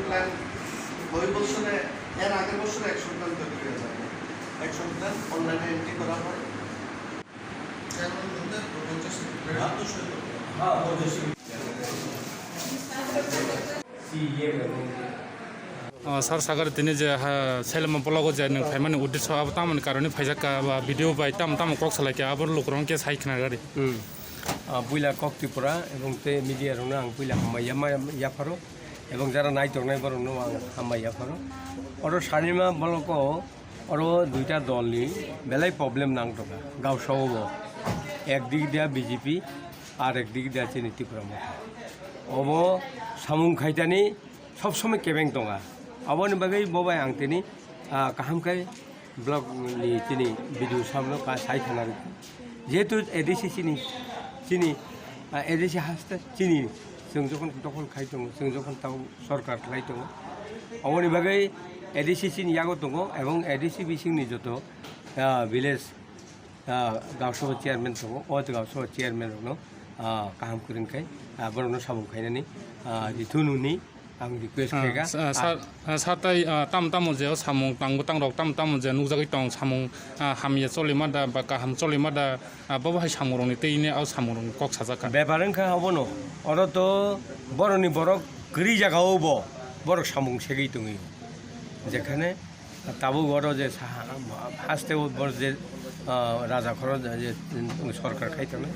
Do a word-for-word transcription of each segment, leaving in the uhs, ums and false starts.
প্ল্যান ওই বছরে, এর আগের বছরে অ্যাকশন প্ল্যান তৈরি হয়ে যায়, অ্যাকশন প্ল্যান অনলাইনে এন্ট্রি করা হয়। চেয়ারম্যান বলতে পঞ্চাশ সেক্রেটারি তো সই করতে হবে। হ্যাঁ, পঞ্চাশ secretary. Ah, sir, sakha tini je, ha, selma blogo je nwng phaimani uddesho abo tamoni karone phaijak kha, ba video bai tamo tamo kok salai kha, abo lukurok khe sai khna gari. Hmm. Ah, puila kok Tripura ebong tei media rokno ang puila hambai yama yapharo ebong jara naitok nai borokno ang hambai yapharo. Oro sanima blogo oro duita dolni belai problem nang tongkha. Gausao bo ekdik dia B J P, ar ekdik dia chini Tipra Motha. Obo samung khaitani sob somoi kebeng tonga. Aboni bagwi bo bai ang tini, ah, kaham khe block ni chini video samno ka sai khana rwkha. Jehetu A D C chini, chini, ah, A D C haste chini, chwng jokhon dokhol khai tongo, chwng jokhon tamo sorkar khlai tongo. Aboni bagwi A D C chini yago tongo, ebong A D C bisingni joto, ah, village, ah, gausaba chairman tongo, o gausaba chairman rokno, ah, kaham kwrwng khai, ah, borokno samung khainani, ah, rithununi ang request kha. Ah, khaika. Sa-, ah, sa-, ah, satai, ah, tam tamo je o samung tang bwtang rok tam tamo je nukjagwi tong samung, ah, hamya cholima da ba kaham cholima da, ah, bobo hai samung rokni tei ne o samung rokni kok sajak kha. Bepar wngkha obono, oro to boroni borok kwrwi jaga o bo borok samung segwi tongwi. Jekhane Tabuk oro je saha, haste o bor je, ah, raja khoro je, je sorkar khai tongnai,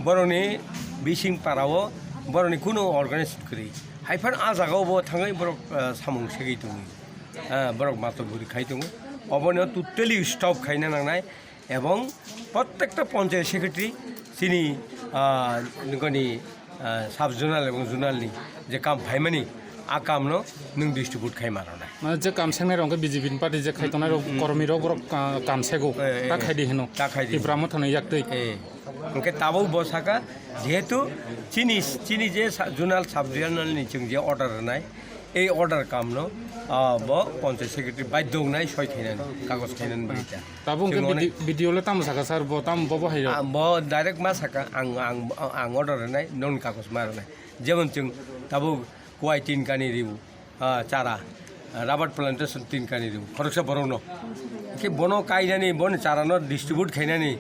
borokni bising para o borokni kunu organize kwrwi. Haiphano ah jaga o bo thangwi borok, ah, samung segwi tongwi, ah, borok mato buri khai tongo. Obono totally stop khaina nangnai. Ebong prottekta panchayat secretary chini, ah, nokni, ah, sub zonal ebong zonal ni je kam phaimani, a kam no nwng distribute khai ma rwnai. Mane je kam sengnai rok hwnkhe B J P ni party je khai tongnai rok, kormi rok borok, ah, kam sego, eh, eh, ta khai di hino. Ta khai di. Tipra Motha no yak twi. Eh, hwnkhe tabuk bo saka, jehetu chini, chini je sa-, zonal sub zonal ni chwng je order rwnai, ei order kam no, ah, bo panchayat secretary baidhyo wngnai soi khainani, kagoj khainani bagwi ta. Tabuk hwnkhe Chwng bidi-, onek B D O le tamo saka sir, bo tamo bobo hai rok? Ah, bo direct ma saka, ang, ang, ang order rwnai, non kagoj ma rwnai. Jemon chwng tabuk kuai tin kani riu, ah, chara, ah, rubber plantation tin kani riu, khoroksa borokno. Khe bono kainani, bono chara no distribute khainani,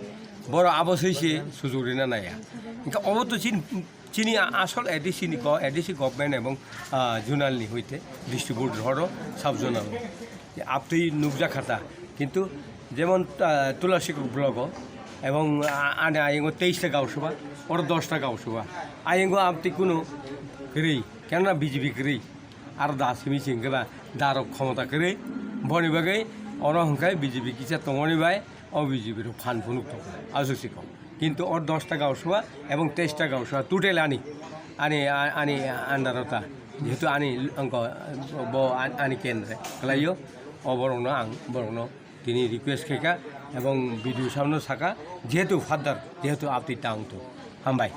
boro abo soi se sujug rina naya. Hwnkhe obo to chin Chini a-, asol A D C ni go-, A D C government ebong, ah, zonal ni hoite distribute horo sub zonal. Abtwi nukjakha ta. Kintu jemon, ah, Tulashikok block o ebong, ah, ani ayingo teis ta gausabha, oro dos ta gausabha. Ayingo abtwi kunu kwrwi, kenna B J P kwrwi. Aro da simi singkhe ba darok khomota kwrwi. Boni bagwi oro hwnkhe B J P kisa tongmani bai o B J P rok phan phunuk tongo. Aswk se kok. Kintu o dos ta gausua ebong teis ta gausua total ani, ani, ani under o ta. Jehetu ani angko bo an-, ani kendre khlaio, o borokno ang borokno tini request khaika ebong B D O samno saka, jehetu further, jehetu abtwi tang tu. Hambai.